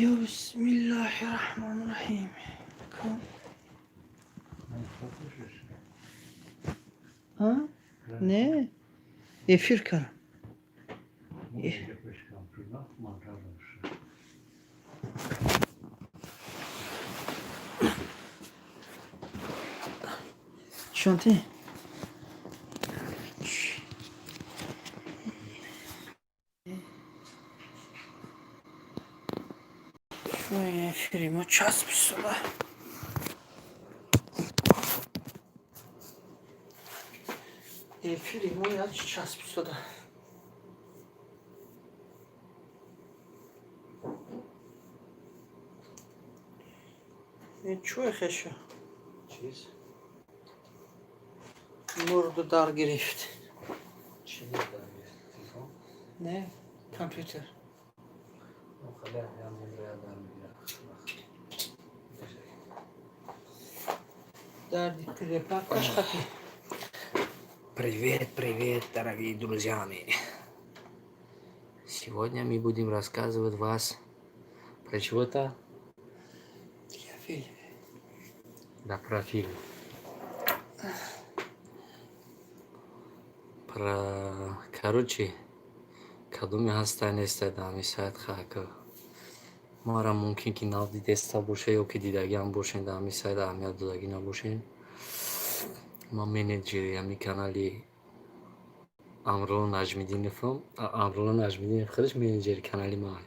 Ё бисмиллаҳи раҳмони раҳим. А? Не, эфир кардам. Чонти? Эфири мо часписода. Эфири мо як часписода. Чӯй хешу? Чиз? Мурду дар гирифт. Чӣ дар гирифт? Телефон? Не, компютер. Хеле ям меброяд, дар мегирад. Дарди репакаш хапи. Привет, привет, дорогие друзья мои. Сегодня мы будем рассказывать вас про чего-то. Фильм. Да, про фильм. Про, короче, кадоме ҳаста, неста дар ҳамин сайт хака. Мара мумкин ки нав дидеста боша ё ки дидагиам бошен, дар ҳамин сайт аҳамият додагӣ набошен. Ман менеҷери ҳамин канали Амрулло Наҷмиддиновам. Амрулло Наҷмиддинов худаш менеҷери канали ман.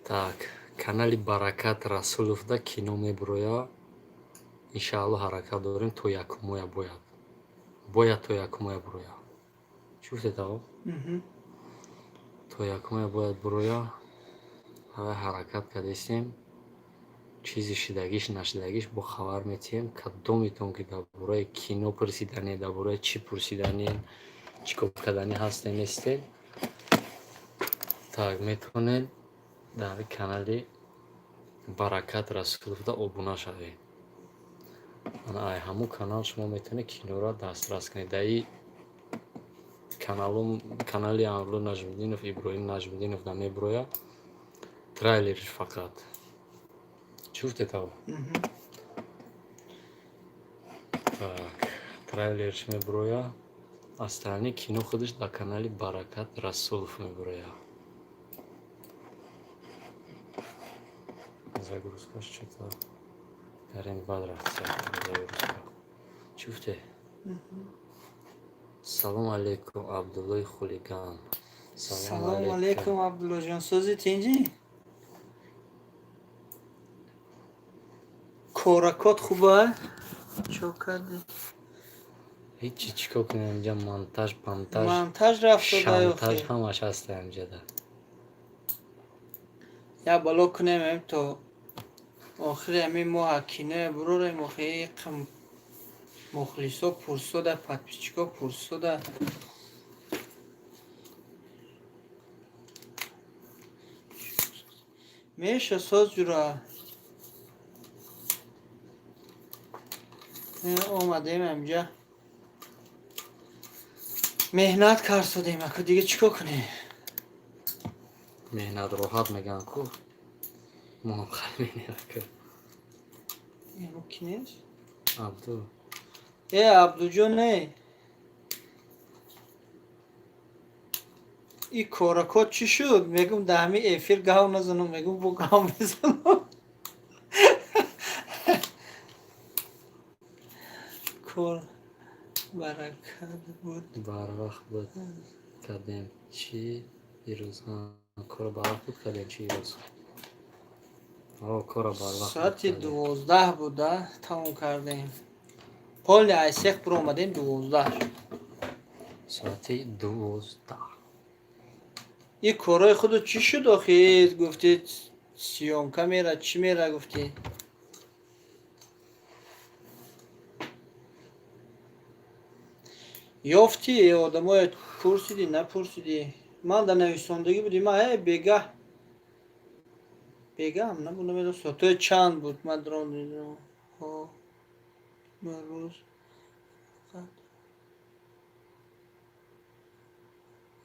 Так, канали Баракат Расуловда кино мебуроя. Иншаалло, ҳаракат дорем, то якум моя бояд. Бояд то якум моя буроя. Чӣ гуфтед, аво? То якум моя бояд буроя. Ҳавай ҳаракат кардестем. Чизи шидагиш, нашидагиш бо хабар метиҳем. Кадомитон ки дар бораи кино пурсидане, дар бораи чӣ пурсидане, чӣ кор карданӣ ҳасте, несте. Так, метавонед дар канали Баракат Расуловда обуна шавед. Ана ай ҳамун канал шумо метавонед киноро дастрас кунед. Дар и каналу канали Амрулло Наҷмиддинов, Иброҳим Наҷмиддинов да мебурояд. Трейлериш фақат. Чӣ гуфтед, аво? Так, трейлериш мебурояд. Остальные кино худаш дар канали Баракат Расулов мебурояд. Загрузкаш чё-то гарем бад рафт загрузка. Чӣ гуфте? Салом алейкум, Абдуллои хулиган. Салом алейкум, Абдуллоҷон. Сӯзи тинҷӣ? Коракот хуба? Чо кардӣ? Ҳичи, чӣ кор кунем, инҷа монтаж, пантаж, Монтаж рафтода. шантаж ҳамаш ҳаста инҷада. Як бало кунем то охири ҳамин моҳа кино бурорем, охи мухлисо пурсода, подписчико пурсода. Меша, соз ҷура. Омадем инҷа. Меҳнат карсодем, аку дига чӣ кор кунем? Меҳнат роҳат мегӯянд ку. Мо ҳам хай меҳнат ку. Мо ки нест? Абду. Э, Абдуҷон, не. И коракот чӣ шуд? Мегум, дар ҳамин эфир гав назанам, мегум, бо гав мезанам. Кор баракат буд. Барвақт буд кардем чӣ ирӯз? Корро барвақт буд кардем чӣ ирӯз? О, корро барвақт буд Соати кардем. 12 буда, тамом кардем. Полный айсех биромадем 12. Соати 12. И корҳои худу чӣ шуд охи? Гуфтӣ, съёмка мера, чӣ мера гуфтӣ? Ёфтӣ одамоя, пурсидӣ, напурсидӣ? Ман дар нависондагӣ будӣ, ман бегаҳ бегаҳам набуд, намедонам соатҳои чанд буд, ман дрон дидам. Рӯз фақат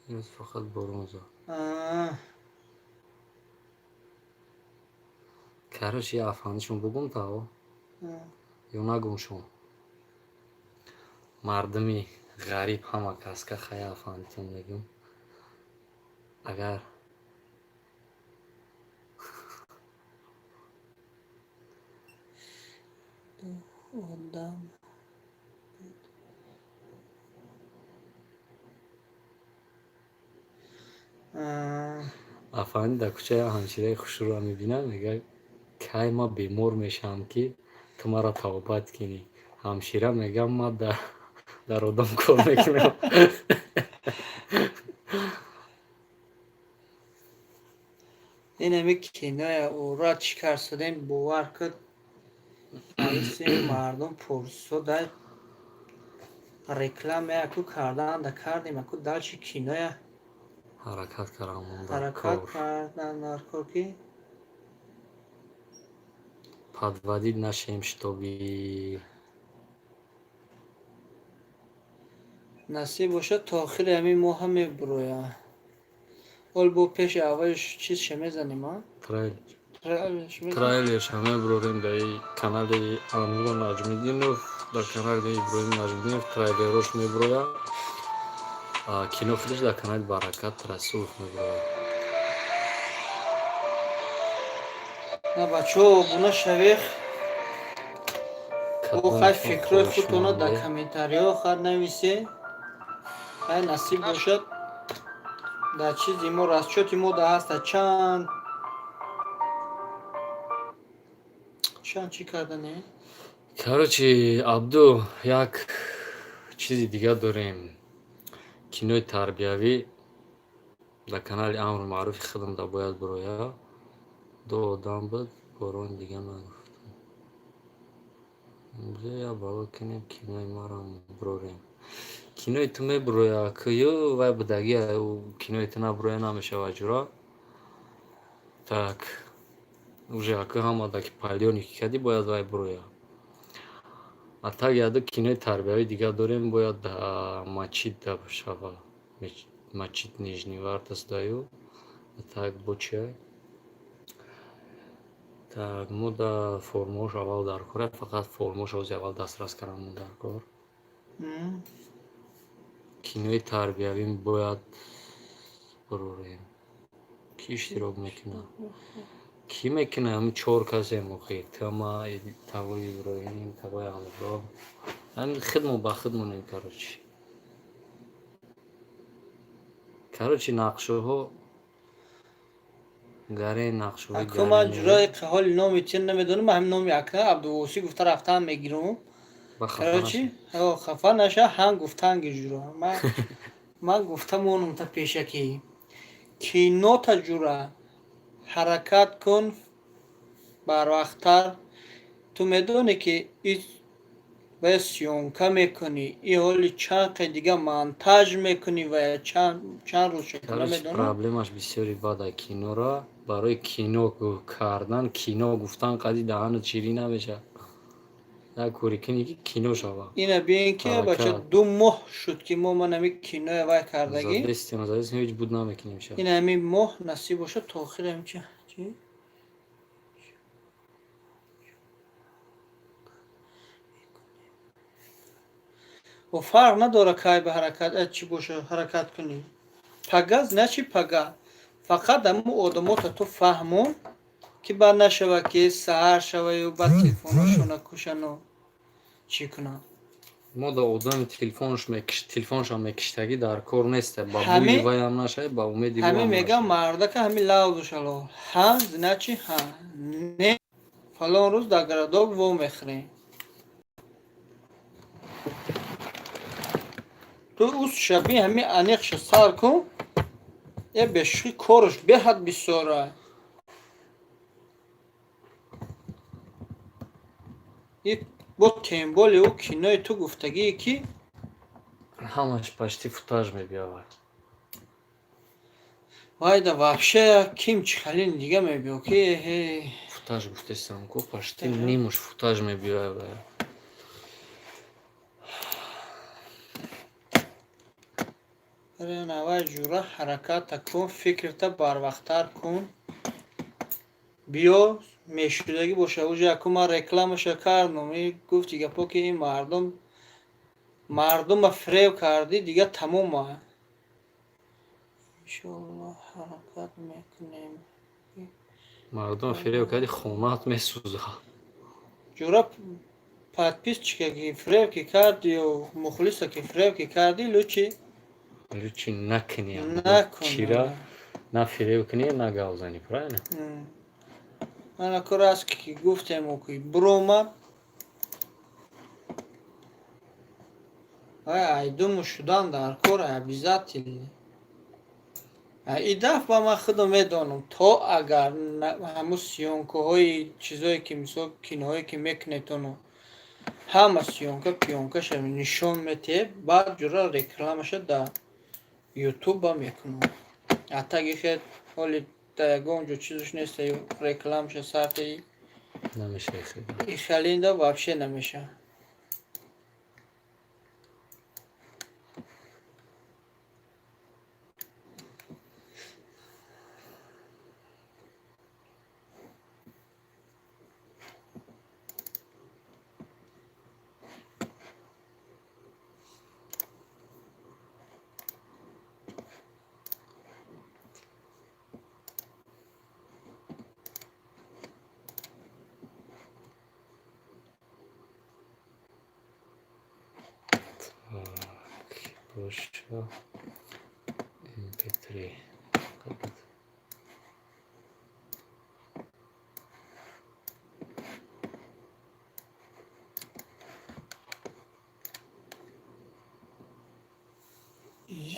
Имрӯз фақат борон зад. Аа. Короче, я афандишон бугум тао ё нагум шум. Мардуми ғариб ҳама каска хая афандитон мегум. Агар одам Афанди дар кӯча як ҳамшираи хушрӯро мебинад, мегӯяд: кай ман бемор мешавам, ки ту маро табобат кунӣ? Ҳамшира мегӯяд: ман дар одам кор мекунам. Инами киноя ура чӣ кар шудем, бовар кун, раиси мардум пурсода реклама яку кардан да кардем, аку дальше киноя ҳаракат кардам дар ҳаракат кор. Кардан дар кор ки Подводить нашем, чтобы Насиб бошад, то охири ҳамин моҳа мебуроя. Ҳол бо пеши аввалш чизша мезанем, а? Трейлер. Трейлерш мезанем. Трейлерша мебурорем дар канали Амиро Наҷмиддинов, дар канали Иброҳим Наҷмиддинов трейлерош мебурояд. Кино худаш дар канали Баракат Расулов мебурояд. На, бачаҳо, обуна шавех. Бо хай фикрҳои худтонро дар комментариҳо хат нависе. Хай, насиб бошад, дар чизи мо, расчёти мо да ҳаста чанд чӣ кардане. Короче, Абду, як чизи дига дорем. Кинои тарбиявӣ дар канали Амру Маъруфи худам да бояд бурояд. Ду одам буд, борон дига нагуфтам. Я бало кунем, кинои марам бурорем. Кинои ту мебурояд, ю вай будагия, кинои ту набуроя намешавад ҷура. Так, уже ака ҳамада ки палёне ки кардӣ, бояд вай бурояд. А так яду кинои тарбиявӣ дига дорем, бояд мачид да шава. Мачид Нижневартовск даю. Так бо чиай? Так, мо да формаош аввал дар кор, фақат формаош ҳози аввал дастрас кардан дар кор. Кинои тарбиявӣ бояд бурорем. Кӣ иштирок мекунад? Кӣ мекунад? Ҳамин чор касем охи. Тама, Тавои Иброҳим, Тавои Амрулло. Ҳамин худмо ба худмонем, короче. Короче, нақшаҳо гарен нақшаҳои Аку ман ҷураи ҳоли номи тир намедонам, ҳамин номи ака Абдувосӣ гуфта рафтан мегирам. Короче, хафа наша, ҳам гуфтан гир ҷура. Ман гуфта монум та пешакӣ. Кинота ҷура ҳаракат кун барвақттар. Ту медонӣ, ки ва съёмка мекунӣ, и ҳоли чанд қи дига монтаж мекунӣ ва чанд рӯз шуд, намедонам. Проблемаш бисёри бада кинора. Барои кино кардан, кино гуфтан қади даҳану чирӣ намешавад. Як кори кунӣ, ки кино шавад. Ина бин, ки бача, 2 моҳ шуд, ки мо ман ҳами киноя вай кардагӣ. Задестем, задестем, ҳеҷ буд намекунем ша. Ин ҳами моҳ насиб бошад, то охири ҳами чи чи. О, фарқ надорад, кай ба ҳаракат чӣ боша, ҳаракат кунӣ. Пага, значит пага. Фақат ҳамун одамота ту фаҳмон, ки баъд нашава, ки саҳар шаваю баъд телефоношона кушану чӣ кунанд. Мо да одами телефоншам мекиштагӣ дар кор нест, ба бӯи вайам нашавад, ба умеди Ҳамин мегам, мардака ҳамин лавзушало ҳа, значит ҳа, не, фалон рӯз дар городок во мехӯрем. Ту ус шаби ҳами аниқша сар кун, е бешӯи корш беҳад бисёра. И бо тем более ӯ кинои ту гуфтагие, ки Ҳамаш почти футаж мебиёвад. Вайда вообще ким чихалин дига мебиё, ки э. Футаж гуфтесам ку, почти нимуш футаж мебиёвад. Навай ҷура ҳараката кун, фикрта барвақттар кун, биё. Мешудагӣ боша, уже яку ман рекламаша кардам, и гуфти гапо ки ин мардум мардума фиреб кардӣ, дига тамома. Иншоаллоҳ, ҳаракат мекунем. Мардум фиреб кардӣ, хонаат месӯзад. Ҷура, подписчика ки фиреб ки кардию мухлиса ки фиреб ки кардӣ, лучше Лучше накунӣ. Накун. Чира на фиреб кунӣ, на гав занӣ, правильно? Ана кор аст ки гуфтему ки биромад, вай айдуму шудан дар кор обязательно. И дафъа ман худам медонам, то агар ҳамун съёмкаҳои чизое ки, мисол, киноҳое ки мекунетону ҳама съёмка пиёнкаша нишон метиҳед, баъд ҷура рекламаша дар ютуба мекунам. А таги хед ҳоли дар ягон ҷо чизаш неста, рекламаша сарти. Намеша. Ихалинда вообще намеша. Так, боша, mp3.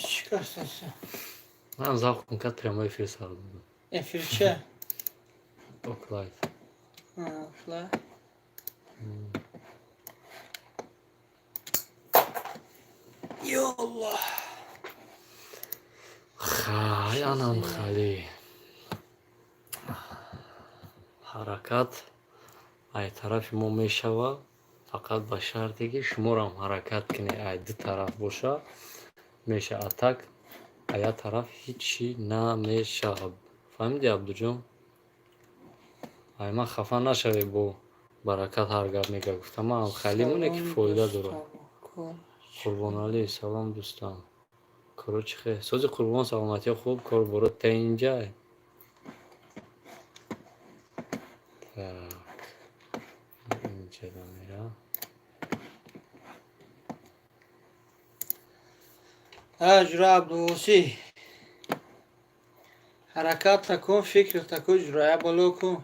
Чӣ кастаса? Ман завқм кард, прямой эфир сар додам. Эфир ча? Оклайт. Оклайт. Ёаллоҳ. Хай, анам хали ҳаракат ай тарафи мо мешавад, фақат ба шарте ки шуморам ҳаракат кунед. Ай ду тараф боша меша, а так а як тараф ҳичи намешавад. Фаҳмидӣ, Абдуҷон? Ай ман хафа нашавед, бо баракат ҳар гап мега гуфта ман халимоне ки фоида дорад. Қурбоналӣ, салом, дӯстам. Короче, хе сози, Қурбон, саломатиё хуб, кор боро тенҷай. Так, инҷада мера. Ҷура Абдувосӣ, ҳаракат кун, фикрта кун, ҷурая боло кун.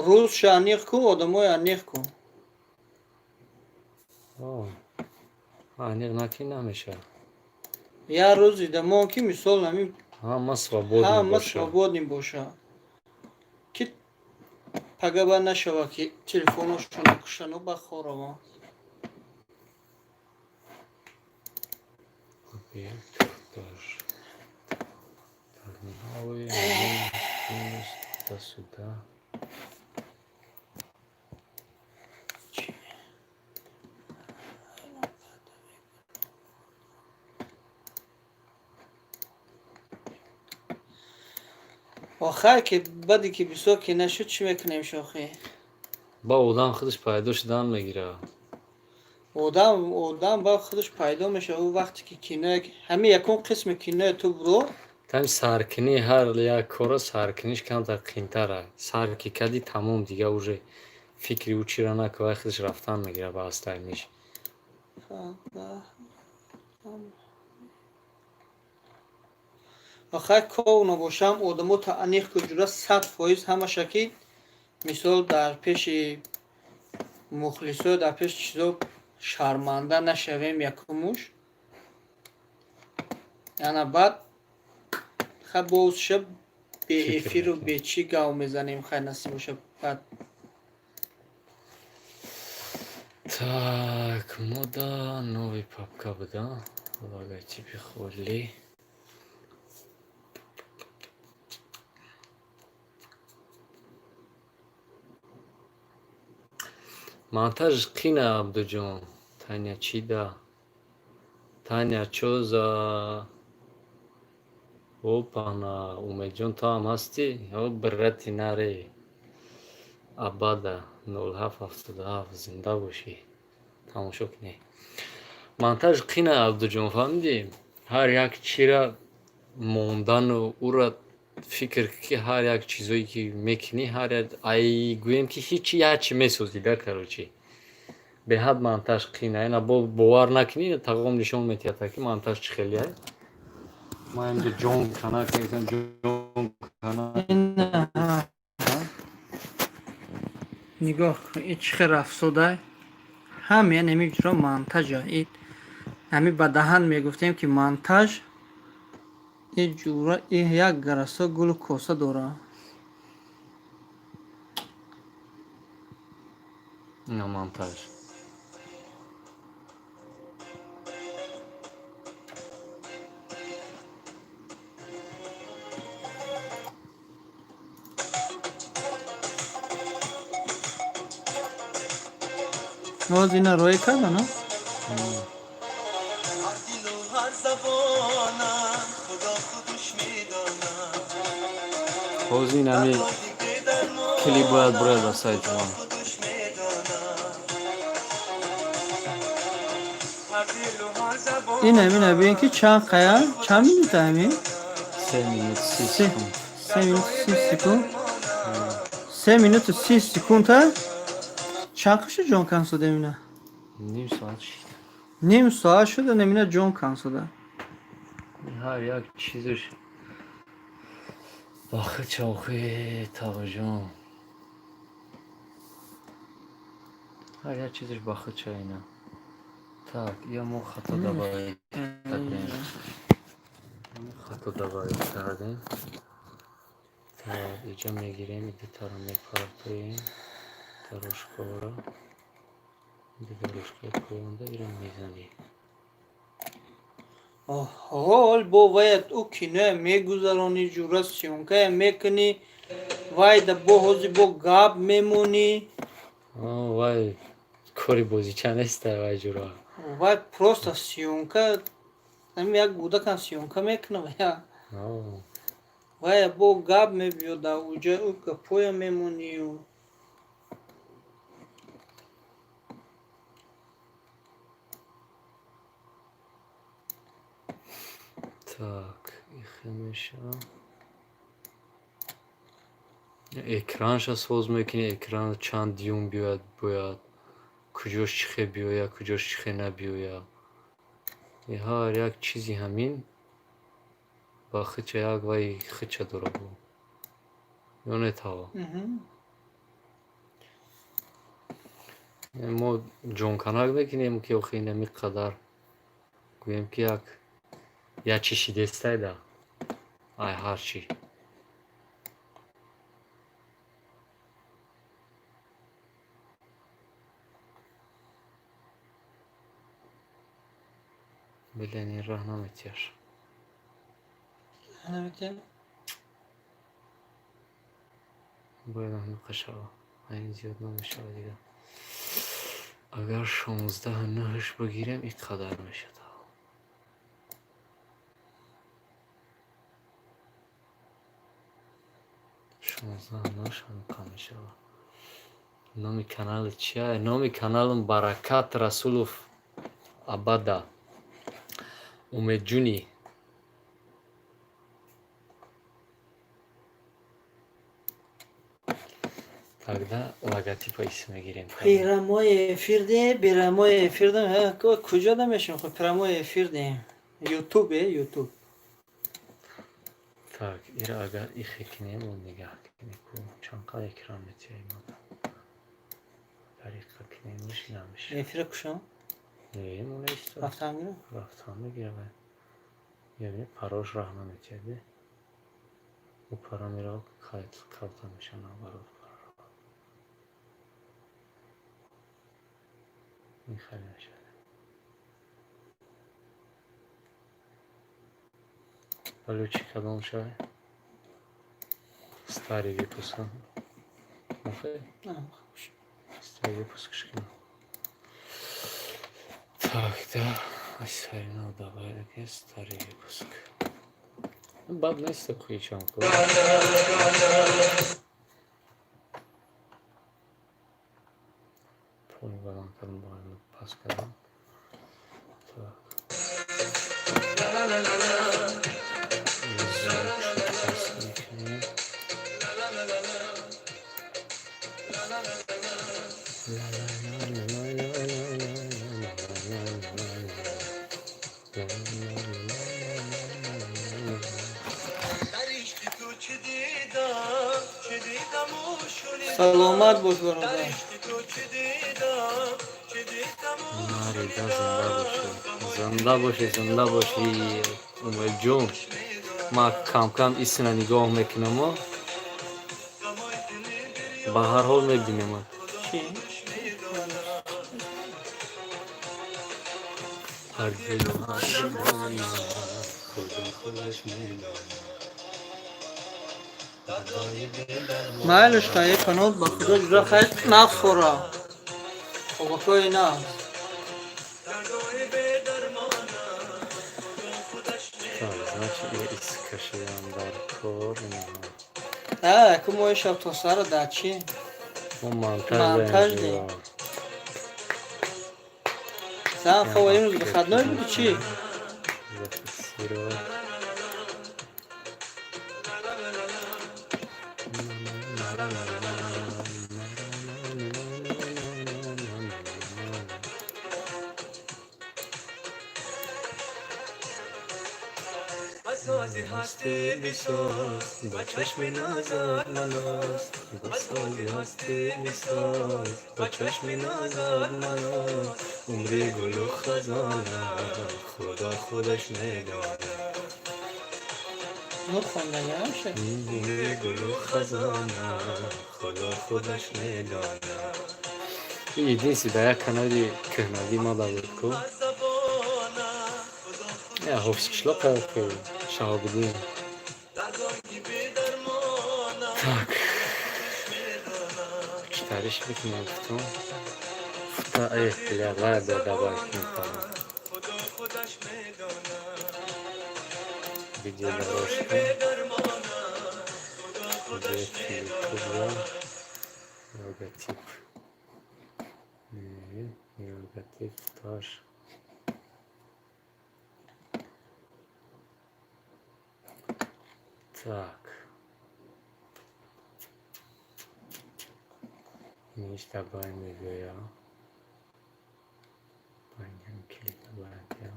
Рӯзша аниқ кун, одамои аниқ кун. Аниқ накӣ намешавад. Як рӯзи дамон ки, мисол, ҳамин ҳама свободный ҳама боша. Свободный боша, ки пагаба нашава ки телефоношона кушану ба хораво. Объект тоже. Терминалы, минус, туда-сюда. Охар ки баъде ки бисёр ки нашуд, чӣ мекунем, шохӣ? Ба одам худаш пайдо шудан мегирад. Одам ба худаш пайдо мешавад. Ӯ вақте ки киное, ҳамин якум қисми кинои ту буро. Там саркунӣ, ҳар як кора саркуниш камтар қиинтара. Сар ки кардӣ, тамом, дига уже фикри ӯ чира накун, вай худаш рафтан мегирад ба астаймиш. Охар кор набошам, одамо та аниқ ку, ҷура, 100% ҳамаша ки, мисол, дар пеши мухлисо, дар пеши чизо шарманда нашавем якумуш. Ана баъд ха бозша беэфиру бечӣ гав мезанем, хай, насиб боша баъд. Так, мода новый папка буда, логотипи холӣ. Монтаж қина, Абдуҷон. Таня чида? Таня, чё за Опана, Умедҷон, ту ҳам ҳастӣ? О, брати наре. Абада 0777, зинда бошӣ. Тамошо кунӣ. Монтаж қина, Абдуҷон, фаҳмидӣ? Ҳар як чира мондану ура фикр, ки ҳар як чизое ки мекунӣ, ҳар як ай гӯем ки ҳичи як чи месозӣ да, короче. Беҳад монтаж қина. Ина бовар накунӣ, тағом нишон метиҳад, ки монтаж чӣ хеле. Ман инҷа ҷон кана кардам, ҷон кана. Нигоҳ кун, ин чӣ хел рафсодай. Ҳамин ҳамин ҷуро монтажа. Ин ҳамин ба даҳан мегуфтем, ки монтаж ин ҷура, ин як гарасо гулу коса дора. Ина монтаж. Боз ина роя карда, на? Ҳар дилу ҳар забонам Худо худуш медонам. Ҳозир ин ҳами клип бояд бурад ба сайти ман. Худуш медонам, ҳар дилу ҳар забонам. Ин ҳамин бибин, ки чанд қая, чанд минута ҳамин? 3 минут 30 секунд. 3 минут 30 секунд. 3 минуту 30 секунда чанд қаша ҷон кан шуда ина? Ним соат шид. Ним соат шуда, намина ҷон кан шуда. Ҳар як чизаш бахи чохи, тағоҷон. Ҳар як чизаш бахи ча ина. Так, я мо хато добавить кардем. Хато добавить кардем. Так, иҷа мегирем, дутаро мепартоем. Дорожкаро. Дорожкаи поёнда ира мезанем. Ҳол бо ваят ӯ киноя мегузаронӣ, ҷура съёмкая мекунӣ, вайда бо ҳози бо гап мемонӣ. Вай кори бозича неста, вай ҷура. Вай просто съёмка, ами як кӯдакам съёмка мекуна, вая. Вая бо гап мебиёд, уҷа ӯ гапоя мемонию. Так, ихе мешава. Экранша соз мекунӣ, экран чанд дюйм биёяд, бояд куҷош чӣ хел биёяд, куҷош чӣ хел набиёяд. Ҳар як чизи ҳамин ба хича як вай хича дорад, ё не, тава? Мо ҷонканак мекунем, ки охи инами қадар гӯем, ки як чи шидестайда ай ҳар чӣ. Блин, ин раҳ наметиҳаш. Наметиҳад? Бояд ҳамиқа шава. Айн зиёд намешава дига. Агар 16:9-ш бигирем, ин қадар мешавад. 16:9 ҳамиқа мешавад. Номи канали чия? Номи каналам Баракат Расулов Абада. Умедҷуни. Тогда логотипа исм мегирем. Прямой эфир де, прямой эфир де, куҷо намешем, хо прямой эфир де. Ютуб, Ютуб. Так, ира агар ихе кинем, он нигаҳ кунем, ку чанд қадр экран метиҳем. Агар иқа кинемш, намешавад. Эфира кушам? Не, монда исто. Рафтан гирам? Рафтан мегирам. Ябини, парош раҳ наметиҳад. Ӯ пара меравад, калта мешавад, наоборот. Ин хеле мешавад. Вале чӣ кадом шавад? Старый выпуск. Мохе? Старый выпуск шкина. Так, да. Старый, ну давай, старый выпуск. Бад нест куичам ку. Пони баланд кардам, бояд паст кардам. Так. Звук паст мекунем. Дар ишқи ту чӣ дидам, чӣ дидаму шунидам. Саломат бош, Дар бародар. ишқи ту чӣ дидам, чӣ дидаму Марида, шунидам. зинда бошӣ, зинда бошӣ, зинда бошӣ, Умедҷон. Ман камкам истина нигоҳ мекунамо, Ғамои дили бирён, ба ҳар ҳол мебинем. Чӣ? Ҳар дилу ҳар забона, Худо худаш медонад. Дардои бедармона. Майлаш, тае канал, ба худо, ҷуда хайр нафора. Обакои на. Дардои бедармона, Худо худаш. Так, значит, я искашидан дар кор. А, ку мои шаб то сара да чӣ? Мо монтаж. Монтаж. Даем. Дем. Зан хова, имрӯз выходной буди, чӣ? Зафиксировать. Басози ҳастӣ бисоз, ба чашми назар маноз. Басози ҳастӣ бисоз, ба чашми назар маноз. Умри гулу хазона, Худо худаш медонад. Нур хондагиамша. Умри гулу хазона, Худо худаш медонад. Ин единственный дар як канали кӯҳнавӣ ма буд ку. Забона, Худо. Я ҳофиз қишлоқа ки Шаҳобиддин. Дардои бедармона. Так. Читариш мекунем, гуфтум. Фута, э, бля, лая да давай кунем. Худо худаш медонад. Видео дорожка. Бедармона, Худо худаш. Ютуба. Логотип. Не, логотип тоже. Так. Иниш добавим мебиёя. Байнам клик бояд бия.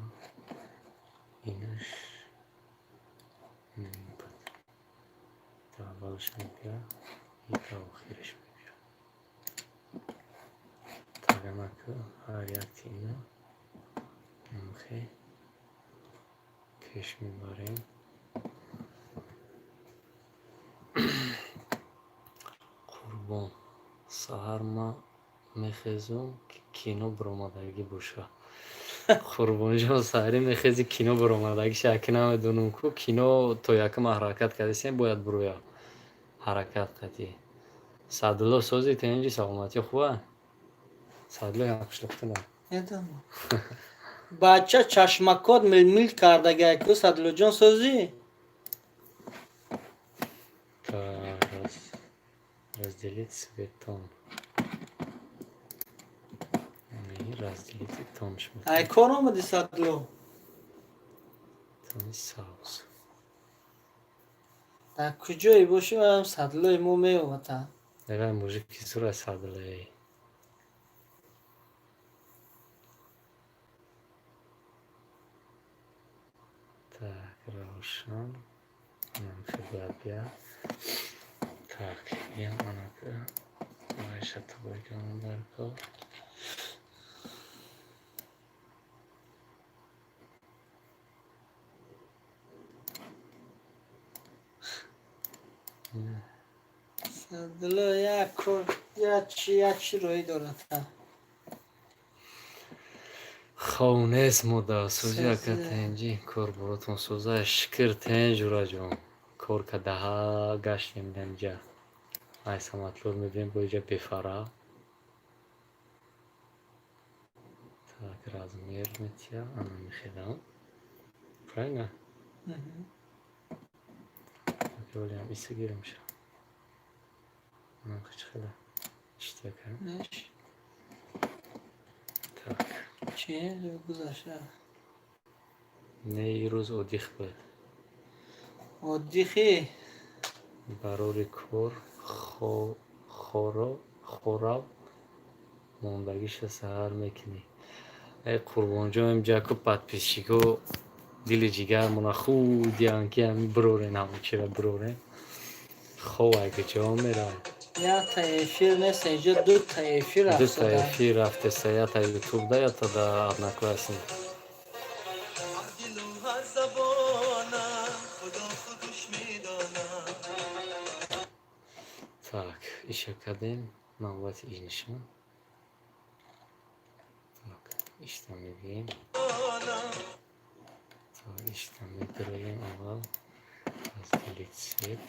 Инаш буд. Та аввалаш мебия и та охираш мебия. Таганаку ҳар якти ина мхе пеш мебарем. Қурбон, саҳар ман мехезум, ки кино баромадагӣ боша. Қурбонҷон, саҳарӣ мехези, кино баромадагиша, аки намедонам ку кино то якума ҳаракат кардасем, бояд буроя ҳаракат қатӣ. Саъдулло, сози, тенҷи, саломатӣ хуба? Саъдулло ям қишлоқтина. Медонам. Бача чашмакот милмил кардагай ку, Садлоҷон, созӣ? Раз, разделить цветом. Разделить тон. Ай кор омади, Садло? Тони сабз. Дар куҷое бошӣ, ам Садлои мо меомада. Давай, мужики, зура Садлои. Так, равшан. Нам хиблабия. Так, я анака. Айша тобойкан дар кор. Садло як кор, як чи, як чи роҳӣ дорад. Хов нест мода, сӯзи ака. Сӯзи. Тенҷи, кор боротон сӯза, шукр, тенҷ, ҷураҷон. Кор кадаҳа гаштем дамҷа. Ай саматлор мебинем, бо иҷа бефара. Так, размер метия, ана мехедам. Правильно? Мгм. Ки иса гирам ша. Хеле иштиёка. Неш. Так. Чи гузашта? Не, ирӯз отдых буд. Отдых и? Барори кор хорав мондагиша саҳар мекунӣ. Эй Қурбонҷон, имҷаку подписчико дили ҷигармона худиян, ки ҳами бирорен, ҳамочира бирорен. Ховай, куҷо меравад? Якта эфир нест, инҷо дута эфир. Дута эфир рафтеса, ята Ютуб да, ята да Одноклассник. ҳар дилу ҳар забонам, Худо худуш медонам. Так, иша кардем, навбати иншон. Так, ишта мегирем. Так, ишта медироем. Аввал разделить цвет,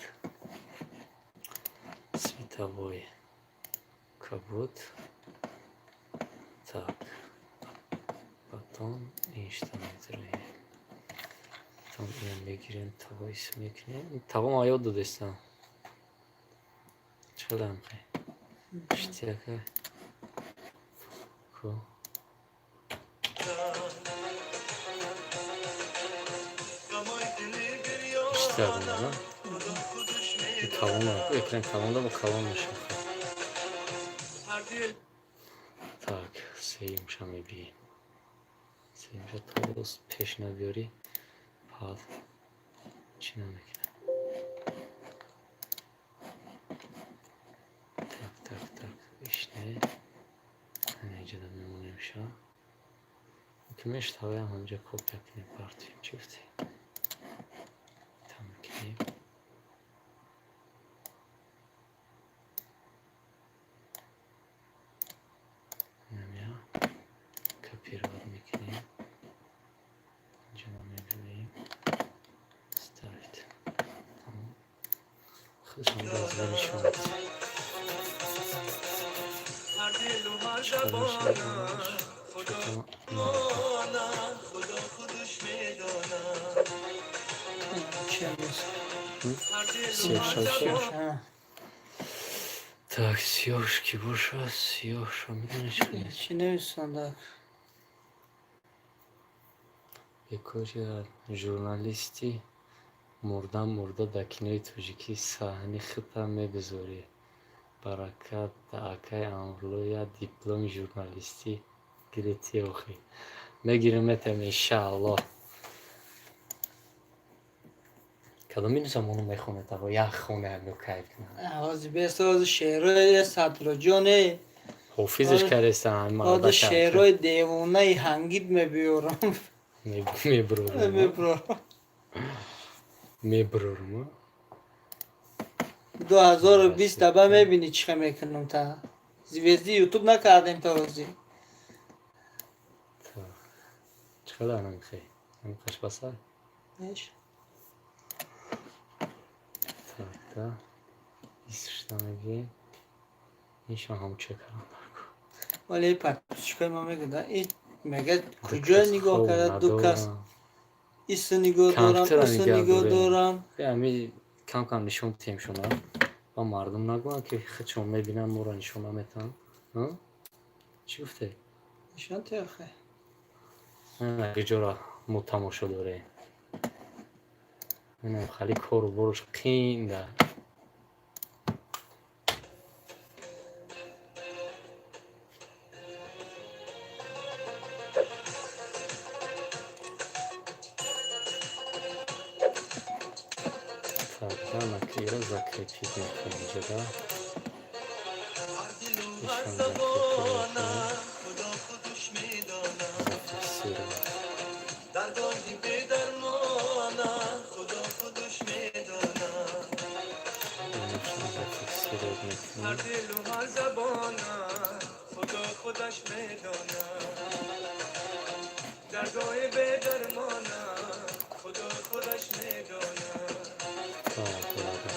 световой кабуд. Так, потом иншта медироем, потом ина мегирем, тавоис мекунем. Таво ма ёд додестам. Чӣ хай иштияка ку. Ғамои дили Иштиякна. гирёнам, Худо худуш Калон. медонам. Экран калонда бо калон мешавад. Ҳар дил Так, сеюмша мебием. Сеюмша то пеш набиёрӣ, баъд чӣ намекунад. Так, так, так, ишне инҷода мемонемша, ки мештаваям ҳамҷа копия кунем, партоем. Чӣ гуфтӣ? Там мекунем. Инамя копировать мекунем, инҷода мебинем, ставить. Тамом, худшон размеришон. Ҳар дилу ҳар Чӣ мешавад? забонам, Худо донам, Худо худуш медонам. Чи нест? Ҳар дилу Сиёҳ ҳар шав. забон. Так, сиёҳш ки бошад, сиёҳшо медонӣ чӣ хел? Чи нависонда? Бекори журналисти мурда мурда дар кинои тоҷикӣ саҳни хита мегузорӣ. Баракат да акай Амрулло, як дипломи журналистӣ гирифти охи. Мегирем, метем, иншааллоҳ. Кадом ин замону мехонед, аво як хоне ҳамё кайф кунад. Ҳозир бесози шеърои Садрӯҷоне. Ҳофизш карестан. Ҳозир шеърои девонаи ҳангид мебиёрам. Мебурорум. Мебурорам. Мебурорум. 2020 даба мебинӣ чӣ хел мекунам та. Звезди Ютуб накардем то ҳозир. Чӣ қадар намихоҳӣ? Намихоҳиш басар? Неш. Так, да. Истишта мегирем. Иншон ҳамча кардам дарко. Вале подписчикои ма мегӯяд, и мега куҷо нигоҳ карда, ду кас ису нигоҳ дорам, Компютера усу нигоҳ нигоҳ дорем. дорам. Ами кам кам нишон бидиҳем шуна. Ва мардум нагӯянд, ки худшон мебинанд, моро нишон наметаҳанд. Чӣ гуфте? Нишон тиёхе. Куҷора мо тамошо дорем. Инам хали кору боруш қиин да. Так, да, накира закрепить мекунем инҷода. Ҳар дилу ҳар Ишон забонам, Худо худуш медонам. Зафиксировать. Даргоҳи бедармонам, Худо худуш медонам. Инашон зафиксировать Ҳар мекунем. дилу ҳар забонам, Худо худаш медонам. Даргоҳи бедармонам, Худо худаш медонам. Так, ладно.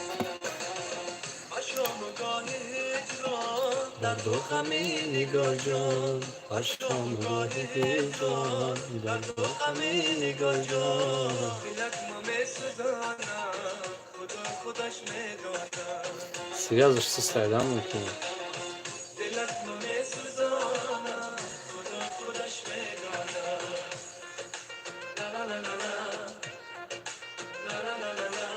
Шомгоҳи ҳиҷрон, Дарду ғами нигорҷон, бар шомгоҳи ҳиҷрон, дарду ғами нигорҷон. Дилак ма месӯзонам. Худо худаш медонад. Связь ш суста, мумкин. Дилат месӯзонад, Худо худаш медонад. Ла-ла-ла-ла, ла-ла-ла-ла,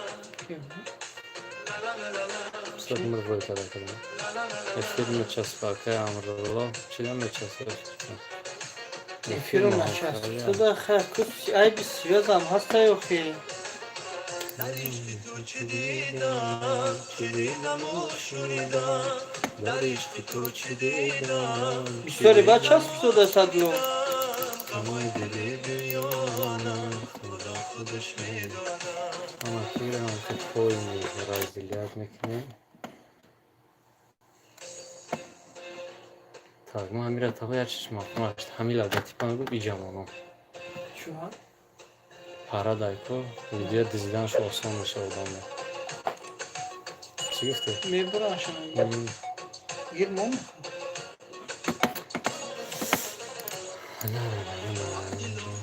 ла-ла-ла-ла. Устод, мир када када. Эфир мечаспа, акай Амрулло. Чида мечаспа? Эфиру начасп. Туда хайр, айби связь ам ҳаста ё хе? Дар ишқи ту чӣ дидам, чӣ дидаму шунидам, дар ишқи ту чӣ дидам. Бисёре баъд часп шуда садло. Тамои дили биёнам, Худо худаш медонад. Ама фикрам, ки поини разделять мекунем. Так, ман ҳамира таба як чиз мафҳум ашт. Ҳамин логотипа мегӯм, иҷамонам. Чуа? Пара дайко, видео дизиданаш осон меша одаме. Чӣ гуфтӣ? Мебурашам. Гир мон.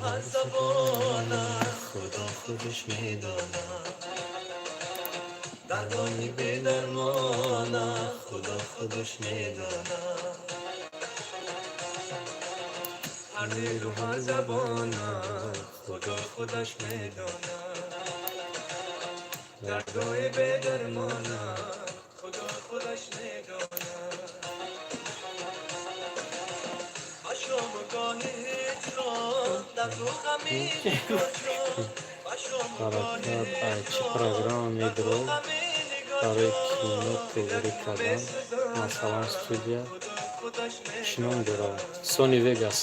Ҳар забонам, Худо худаш медонад. Дардони бедармонам, Худо худаш медонад. Ҳар дилу ҳар забонам, Худо худаш медонад. Дардои бедармонам, Худо худаш медонад. Ба шомгоҳи ҳиҷрон, дарду ғами нигоҳ, ба шомгоҳи Ҳаракат ай чӣ программа медро барои кино туғрӣ кардан, масалан, студия чӣ ном дорад? Sony Vegas.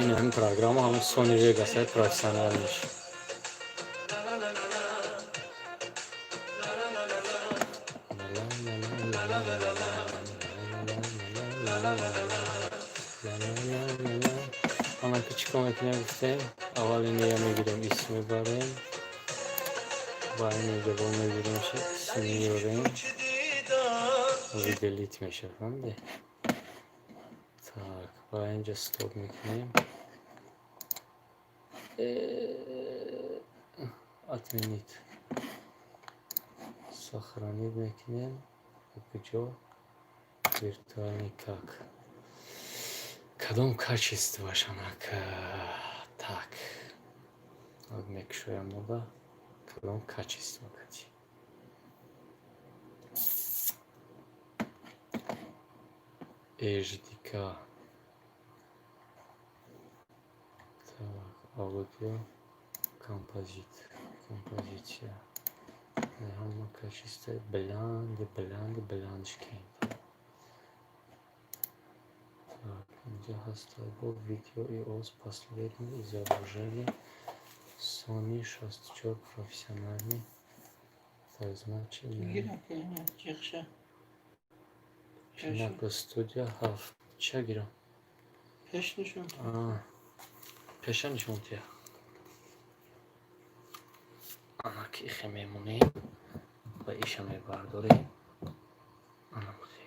Ин ҳамин программа, ҳамун Sony Vegas ай профессиональный ш. Ана ки чӣ кор мекунем, гуфтем, аввал инея мегирем, ис мебарем, ба ин инҷа бо мегирем, ис меёрем, выделить меша, фаҳмиде? Так, ба инҷа стоп мекунем. Отменить. Сохранить мекунем. Куҷо? Виртуальный как. Кадом качество шанак? Так. Мекушоям мода. Кадом качество кати? HDK. Так, аудио, композит, композиция. Ҳама качество баланди, баланди, баландш кен. Так, инҷа ҳаст бо видео и оз последнее изображение Sony 64 профессиональный. Так, значит, Гир, чихша. Pinnacle Studio 7. Ча гирам? Пеш нишон. Пеша нишон тия. Ана ки ихе мемонем ва иша мебардорем. Ана хе.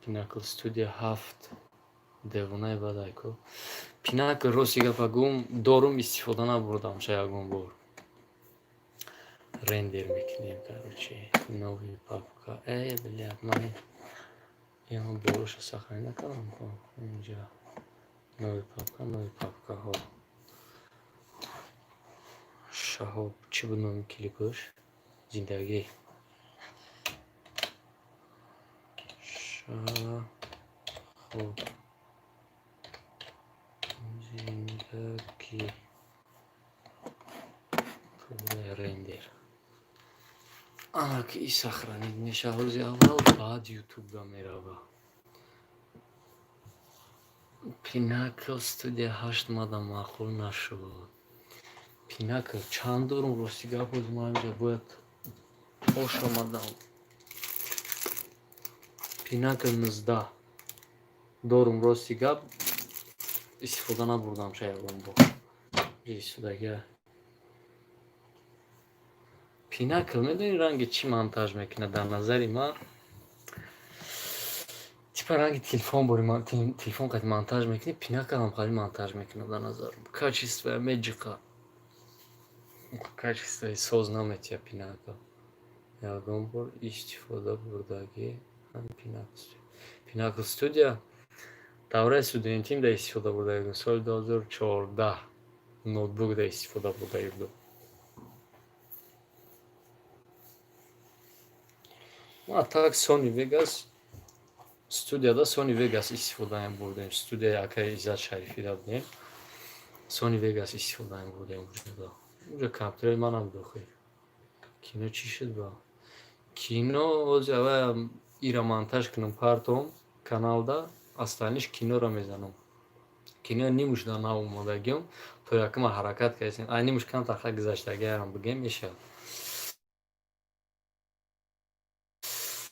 Pinnacle Studio 7 девонаи бадай ку. Pinnacle, рости гапа гум, дорум, истифода набурдам ша ягон бор. Рендер мекунем, короче, новый папка. Э, блядь, ман яно болоша сохранить накардам ко. Инҷа новый папка, новый папка ҳо. Шаҳоб, чӣ буд номи клипаш? Зиндагӣ. Шахоб. Зиндагӣ. Рендер. Ана ки и сохранить меша ҳози аввал, баъд ютубда мерава. Pinnacle Studio 8 мада маъқул нашуд. Pinnacle чанд дорум, рости гап, ҳози ман инҷа бояд ош омадам. Pinnacle 19 дорум, рости гап, истифода набурдам ша ягон бор. Истифодага. Pinnacle, медонӣ, ранги чӣ монтаж мекунад, дар назари ман. Типа ранги телефон бори, телефон қати монтаж мекунӣ, Pinnacle ам қати монтаж мекунад, дар назарам. Качество я меҷиқа. Качество и соз наметия Pinnacle. Ягон бор истифода бурдагӣ Pinnacle Studio? Давраи студентим да истифода бурда будем, соли 2014 ноутбук да истифода бурда будем. Ма так Sony Vegas студияда Sony Vegas истифода мебурдем. Студияи акаи Иззат Шарифида будем. Sony Vegas истифода мебурдем уҷода. Уҷа компютери манам дохил. Кино чӣ шуд ба? Кино ҳози аввал ира монтаж кунам, партом каналда, остальный ш киноро мезанам. Кино нимуш дар нав омодагиам, то якума ҳаракат кардем. Ай нимуш камтар ха гузаштагиам бигем мешавад.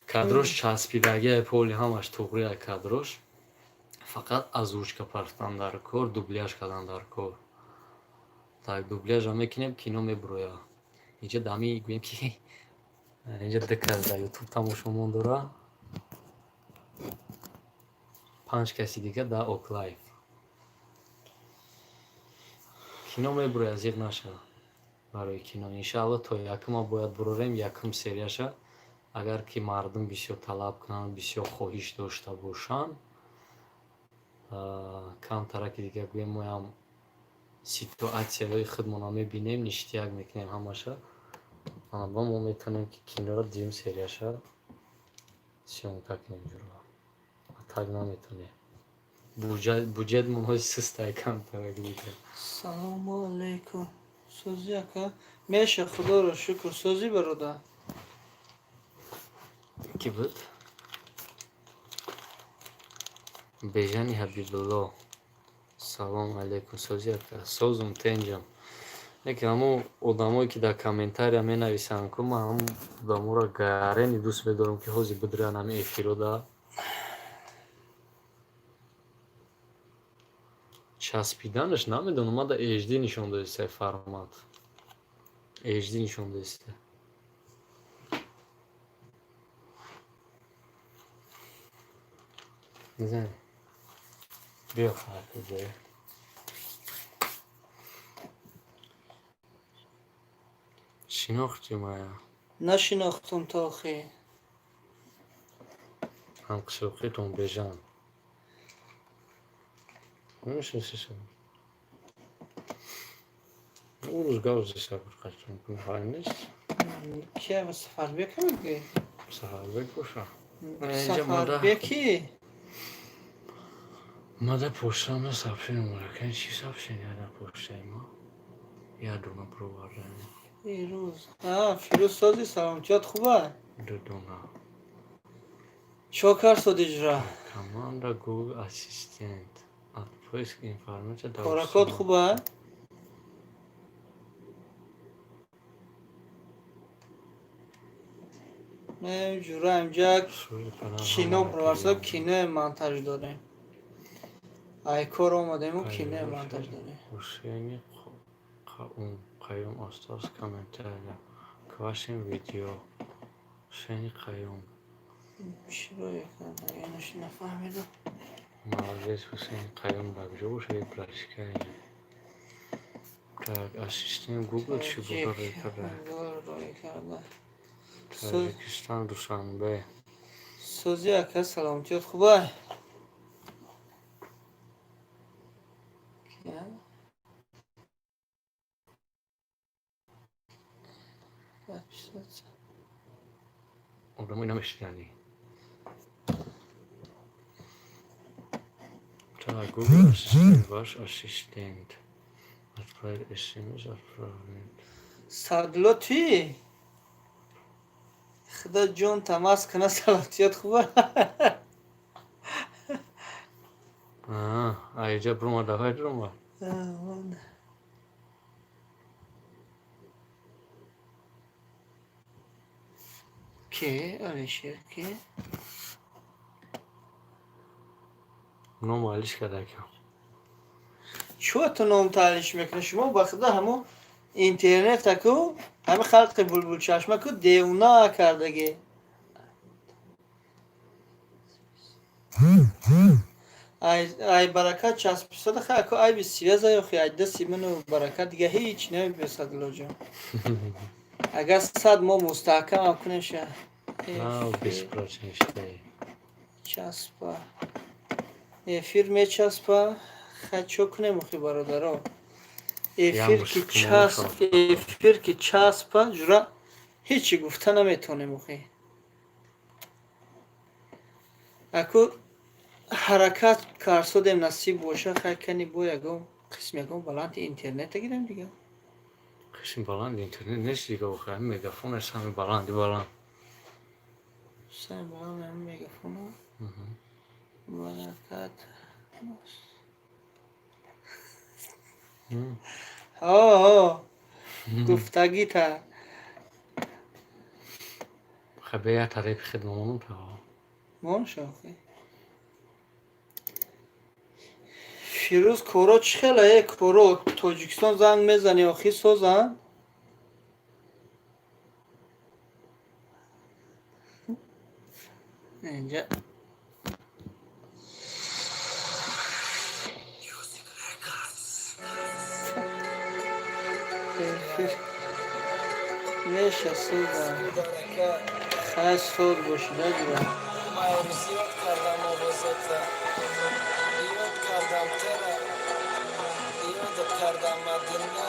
Кадрош часпидагиай, поли ҳамаш туғрия кадрош. Фақат озвучка партан дар кор, дубляж кардан дар кор. Так дубляжа мекунем, кино мебурояд. Инҷа дами гӯем ки инҷа ду кас дар Ютуб тамошомон дора. Панҷ каси дига дар Оклайв. Кино мебурояд, зиқ нашава. Барои кино иншаалло то якума бояд бурорем, якум серияша. Агар ки мардум бисёр талаб кунанд, бисёр хоҳиш дошта бошанд, камтараки дига гӯем, моям ситуатсияҳои худмонро мебинем, ништяк мекунем ҳамаша. Ба мо метавонем ки киноро дуюм серияша съёмка кунем ҷуро. А так наметавонем. Буҷетмон ҳози сустай камтарак дига. Салому алейкум. Сӯзи, ака? Меша, худоро шукр. Сӯзи, бародар? Кӣ буд? Бежани Ҳабибулло. Салом алейкум, сӯзи, ака? Созум, тенҷам. Лекин ҳамон одамое ки дар комментария менависанд ку, ман ҳамон одаморо гарени дӯст медорам, ки ҳозир бидурянд ҳамин эфирода. Часпиданаш намедонам, ман дар HD нишон додистай формат. HD нишон додистай. Мезанем. Биё хай. Шинохти мая? Нашинохтум то охир. Ҳамқишлоқитон Бежан. Намешиносишам? Ӯ рӯз гап зиса қачон ҳай нест? Кия, Сафарбека мегӯӣ? Сафарбек боша. Сафарбеки? Ма дар почтама сообщение омада. Чӣ сообщение дар почтаи ма? Як дона бировардаем. Фирӯз. А, Фирӯз, сози, саломатиёт хуба? Ду дона. Чо кар содиҷра? Команда Google Ассистент. От поиск информация дар Ҳаракот хуба? Не, ҷура, инҷа кино проварсо, кинои монтаж дорем. Ай кор омадему, кинои монтаж дорем. Ҳусейни Қаюм остался комментария к вашим видео. Ҳусейни Қаюм. Чиро якаш нафаҳмидам. Молодец, Ҳусейни Қаюм ба куҷо бошад, братишка? Так, ассистент Google чӣ буда рӯй карда? Рӯй карда. Тоҷикистон, Душанбе. Сӯзи, ака, саломатиёт хуба? Кия? Подписаться. Одамои намешинанӣ. Так, Google Ассистент, ваш ассистент. Отправить СМС, отправить. Садло туи? Худо ҷон тамас куна, саломатиёт хуба? А, айҷа брума, давай брума. А, Ки? Алишер ки? Ном алиш кардакам. Чо ту ном таълиш мекунӣ? Шумо ба худо ҳамо интернетаку, ҳами халқи булбулчашмаку девона кардагӣ. Ай Баракат часписода, хай, ако айби связа ё хи ай дасти ману Баракат дига ҳеҷ намебесад, лоҷон. Агар 100 мо мустаҳкамам кунем ша. Беспрочен штаи. Часпа. Эфир мечаспа. Хай, чо кунем охи, бародаро? Эфир ки часпа, ҷура, ҳечи гуфта наметонем охи. Аку ҳаракат карсодем, насиб боша, хай, кани бо ягон қисм, ягон баланди интернета гирем дига. Қисми баланди интернет нест дига охи, ҳами мегафон аст, ҳами баланди баланд. Сами баланд ҳами мегафона. Баракат. Ҳо, гуфтагита. Хай, бе як тарифи хид мемонам та. Мон шохи. Фирӯз, коро чӣ хела е? Коро Тоҷикистон занг мезанӣ охи, созанд? Инҷа эфир меша, созанд. Хай, соз бошида, ҷура. Зиёд кардам овозата, ёд кардам тера, ёдат кардам, Мадина.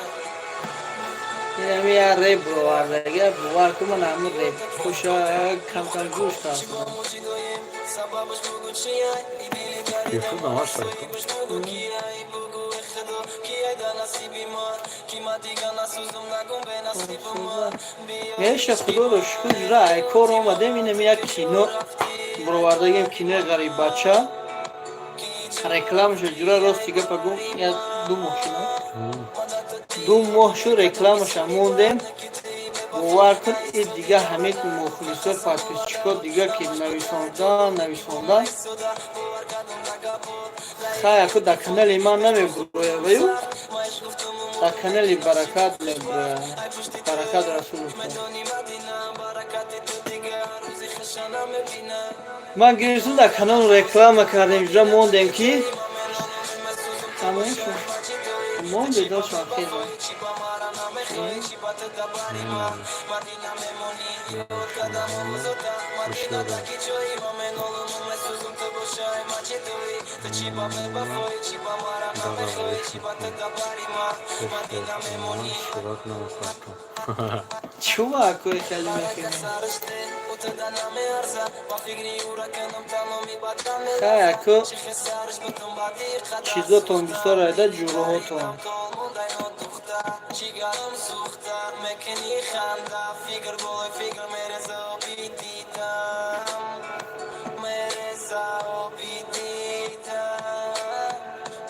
Инами як реп бировардага, бовар кун, ман ҳамин реп хуша камкам гӯш кардам. Сабабаш бугу чия, дили Ютуб ҳаст. Бугу кияй, бугу, худо кияй да насиби ма, ки ма дига насӯзум, нагум бе насиби ма. Меша, худоро шукр, ҷура, ай кор омадем, инами як кино бировардагем, кинои Ғариббача, рекламаша, ҷура, рости гапа гум, як 2 моҳ шуд, 2 моҳ шуд, рекламаша мондем. Бовар кун, и дига ҳамин мухлисо, подписчико дига ки нависондан, нависондан. Хай, аку дар канали ман намебуроя, ваю дар канали Баракат мебуроя, Баракат Расулов. Ман гирифтум, дар канал реклама кардем, ҷура, мондем ки тамом шуд, монде дошам хеле. Сурат намехоҳам. Чува акои хеле мехӯрем. Хай, ако чизотон бисёр айда, ҷуроҳотон. Ҷигарам сӯхта, мекунӣ ханда, фикр болои фикр мереза, оби дидам мереза, оби дидам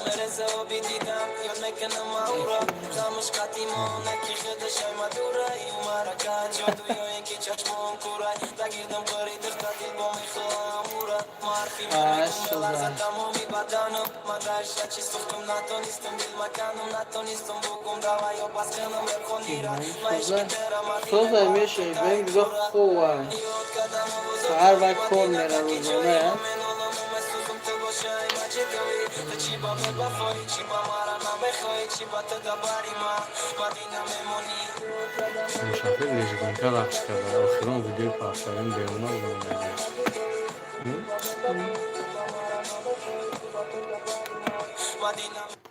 мереза, оби дидам. Ёд мекунам аура, ғамаш қатимона, ки худашай мадурай, умарака ҷодуёе, ки чашмон курай, дагирдам пари духта, дил бо мехоҳам ура марфи мекунам, тамоми баданам мадаша чи сӯхтум, натонистум дил маканам, натонистум бугум, давай ё пас кунам репхонира. Созай, меша, Ибраҳим дига хова, саҳар вай кор мера рӯзона. Мусафир лезгинка рақс карда. Охирон видеои партавим беона будам.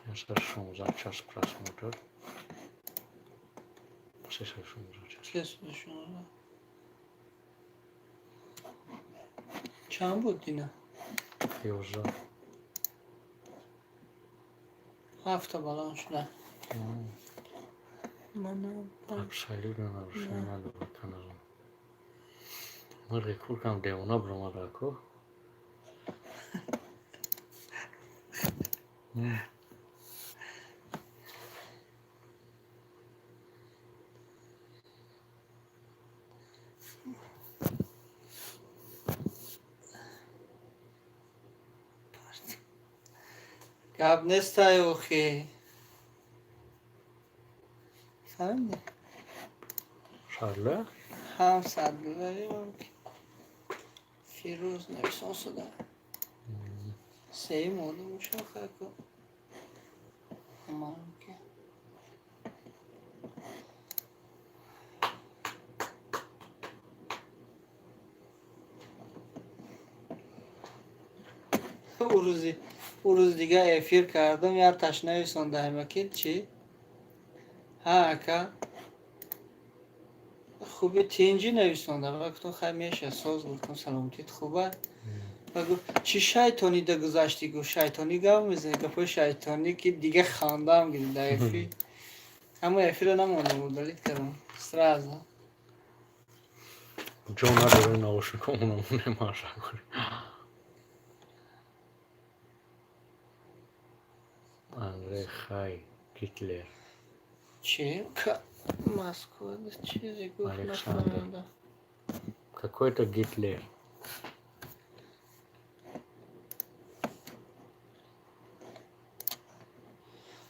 516 час просмотр. 316 час. Чанд буд дина? 11. Ҳафта баланд шуда. Абсолютно нарушение надорад каналам. Ман рекорд кардам, девона биромада, ако. Гап нестай охи. Фаҳмидӣ? Шарла? Ҳам садуллаем, Фирӯз нависон шуда. Сеюм одам боша хако. Маки. Ӯ рӯзи дига эфир кардам, як таш нависондаҳема, ки чӣ? Ҳа, ака. Хуби, тинҷӣ нависонда ва гуфтам, хай, меша, соз, гуфтам, саломатит хуба? Ва гуфт, чӣ шайтонида гузаштӣ? Гуфт, шайтонӣ гап мезанӣ, гапҳои шайтонӣ, ки дига хандаам гирифт дар эфир. Ҳама эфирро намондам, удалить кардам сразу. Ҷо надорем, наушник омонамоне маша кунем. Андрей, хай Гитлер. Чӣ? Москва чизе гуфт. Александр. Нафаҳмидам. Какой-то Гитлер.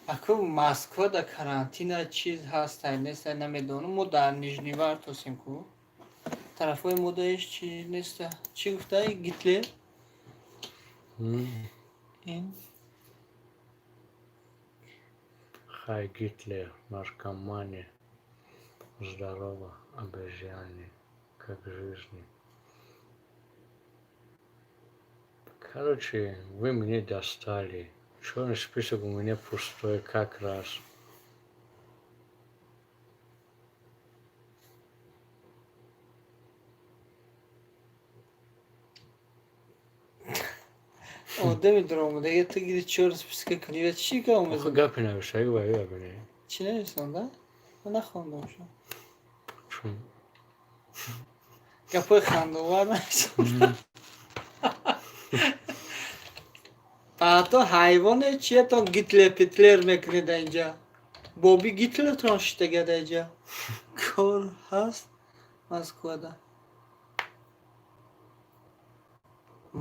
Аку, Москва да карантина чиз ҳастай, нестай, намедонам. Мо дар Нижневартосем ку. Тарафҳои мо да ҳеҷ чиз неста. Чӣ гуфтай, Гитлер? Ин Хай Гитлер, наркомане. Здорово, обезьяне. Как жизни? Короче, вы мне достали. Черный список у меня пустой как раз. Одами дуромадаги, ту гири чёрный списка кунӣ ва чӣ гап Охи, мезанӣ? Гапи навиштаги ва ё бинӣ. Чӣ нависонда? Ман нахондам шо. Чун Гапҳои хандовар нависонда. Баъдо ҳайвоне чиятон Гитлер Питлер мекунед инҷа? Боби Гитлертон шиштагада инҷа. Кор ҳаст Москвада?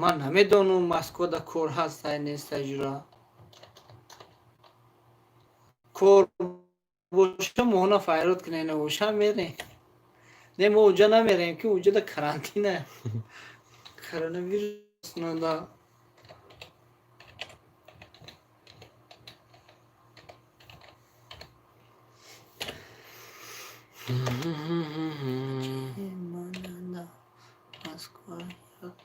Ман намедонам, Москвада кор ҳастай, нестай, ҷура. Кор боша, моҳона файрод кунед, набоша, мерем. Не, мо уҷа намерем, ки уҷада карантина. Коронавирус нада. Манада Москва як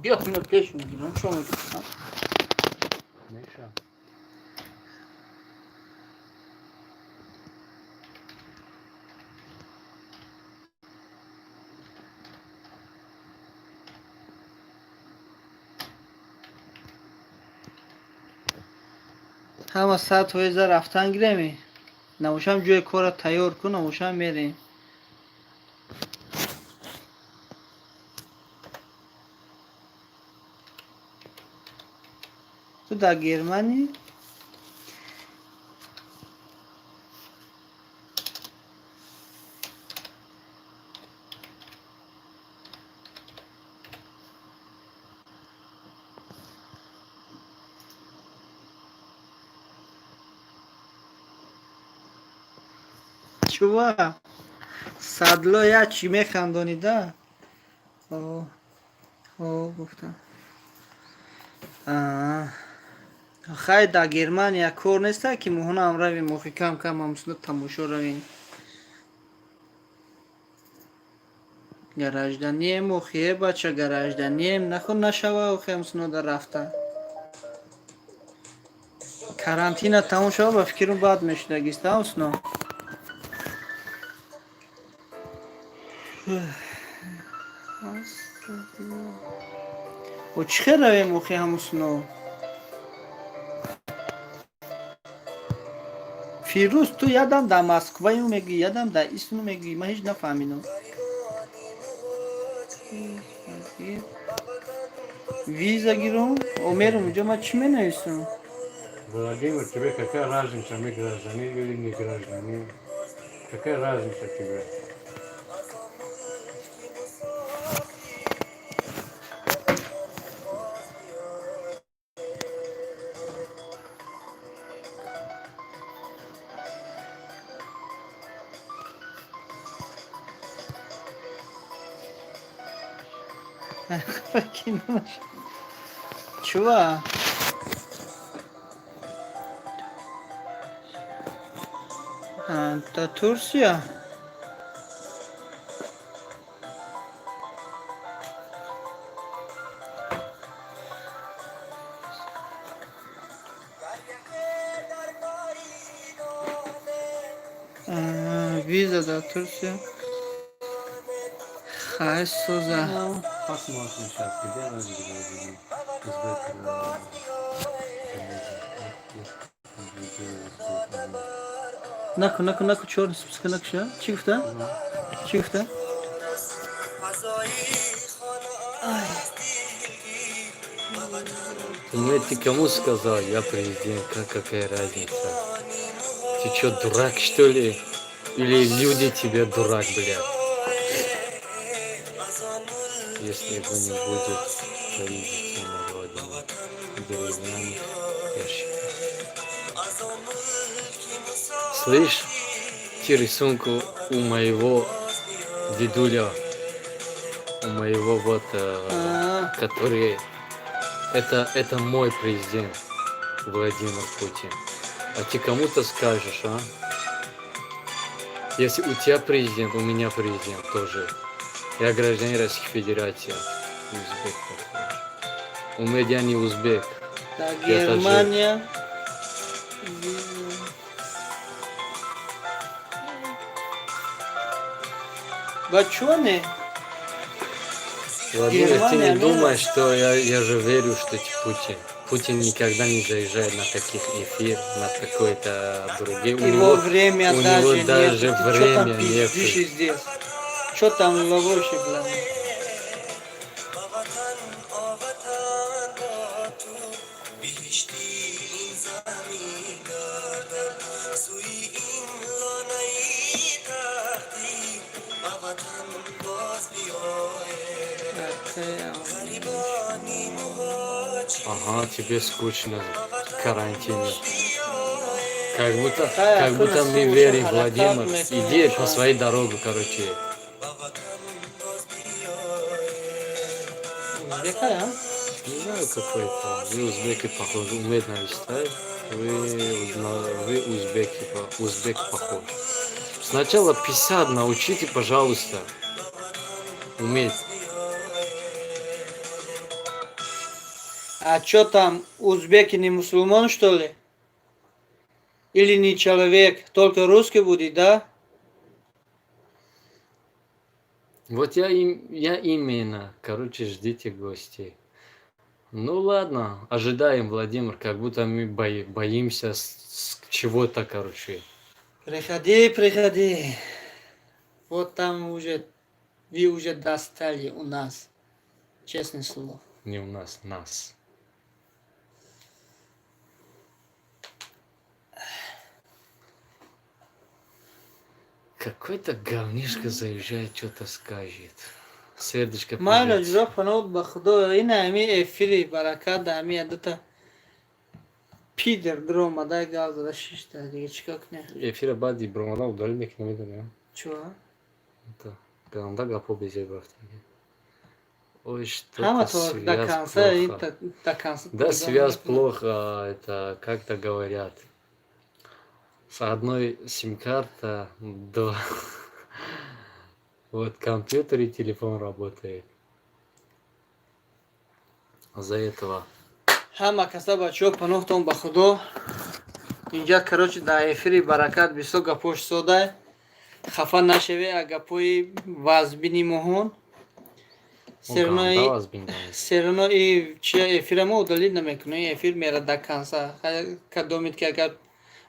биё, ино пеш мегирам, чо мекунам? Меша. Ҳама саат ҳоиза рафтан гиреми, набошам, ҷои корро тайёр кун, набошам, мерем. Ту дар Германӣ? Чува, садло, як чӣ механдонида? Гуфтам, хай, дар Германия кор неста, ки моҳонаам равем, охи, кам кам ҳамсуна тамошо равем. Гражданием, охи, э бача, гражданием, нахо нашава, охи, ҳамсунода рафта. Карантина тамом шава, ба фикрум, баъд мешудагиста, ҳамсуно. О, чӣ хел равем, охи, ҳамусуно? Фирӯз, ту ядам дар Москваю мегӯӣ, ядам дар Исну мегӯӣ, ман ҳеҷ нафаҳмидам. Виза гирум, о, мерум уҷо, ман чӣ менависам? Владимир, тебе какая разница, мы граждане или не граждане? Какая разница тебе? Кино наша. Чува? Да, Турция. Виза да Турция. Хай соза. Посмотрим сейчас, где разговаривали. Узбек, Наку, наку, наку, чёрный списка накша. Чӣ гуфта? Чӣ гуфта? Ну, ты кому сказал, я президент, какая разница? Ты что, дурак, что ли? Или люди тебе дурак, блядь? Если его не будет, поедете на родину. Деревянных ящиках. Слышь, те рисунку у моего дедуля, у моего вот, который, это мой президент Владимир Путин. А ты кому-то скажешь, а? Если у тебя президент, у меня президент тоже. Я гражданин Российской Федерации. Узбек похож. У меня не узбек. Да, Я таджик. Германия. Виза. Ба чё не? Владимир, ты Германия, не ну. думай, что я же верю, что это Путин. Путин никогда не заезжает на таких эфир, на какой-то другие. У Его него, время у даже него нет. даже Ты чё там время нет. пиздишь здесь? Чё там ловишь, бля? Ба ватан, о ватан, бо ту биҳиштӣ ин замин гардад сӯи ин лонаи тахтӣ ба ватан боз биёед ғарибони муҳоҷир. Ага, тебе скучно в карантине. Как будто, Хай, как будто акуна мы слушай, верим, ҳаракат Владимир. мекунем. Иди по своей дороге, короче. Ба ватан боз биёед. Узбека, а? Не знаю, какой это. Вы узбеки похожи. Умеет навистай. Вы узбеки, узбек похож. Сначала писать научите, пожалуйста. Уметь. А чё там, узбеки не мусульман, что ли? Или не человек? Только русский будет, да? Вот я именно, короче, ждите гостей. Ну ладно, ожидаем, Владимир, как будто мы боимся с чего-то, короче. Приходи, приходи. Вот там уже, вы уже достали у нас. Честное слово. Не у нас, нас. Какой-то говнишка заезжает, что-то скажет. Сердечко Майла привет. Ҷура паноҳ ба худо ина ами эфири баракат да ами ядута пидер дуромадай гав зада шишта дига чикор кунем? Эфира баъди бромадан удалить мекунам, медонам. Чё? Да. Ганда гапо безеб рафтаги. Ой, Ҳама что-то то до связь конца и плохо. До конца. Да, связь плохо, это как-то говорят. С одной сим-карта два. Вот компьютер и телефон работает. За этого. Ҳама каса бачаҳо паноҳтон ба худо инҷа короче дар эфири баракат бисёр гапош содай хафа нашаве а гапои вазбини моҳон Ганда вазбин. Серано и чия эфира мо удалить намекунем эфир мера до конца кадомид ки агар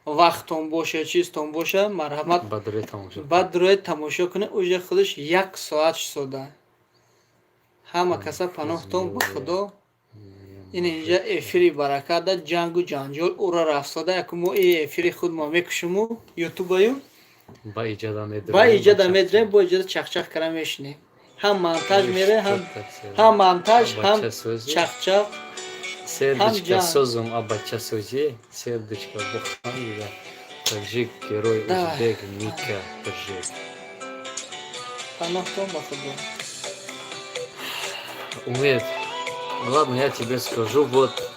вақтон боша чизтон боша марҳамат. Баъд рӯи тамошо. Баъд рӯи тамошо кунед уже худаш як соат шуда ҳама каса паноҳтон ба худо ин инҷа эфири баракат да ҷангу ҷанҷол ура рафтода яку мо и эфири худ мо мекушиму ютубаю. Ба иҷада медроем. Ба иҷада медроем бо иҷада чахчах кара мешинем ҳам монтаж мере ҳам монтаж ҳам чахчах. Сердечко созум, а бачасозӣ, сердечко бухан. Таджик, герой, узбек, Ника, таджик. Паноҳтон ба худо. Умед, ладно, я тебе скажу, вот.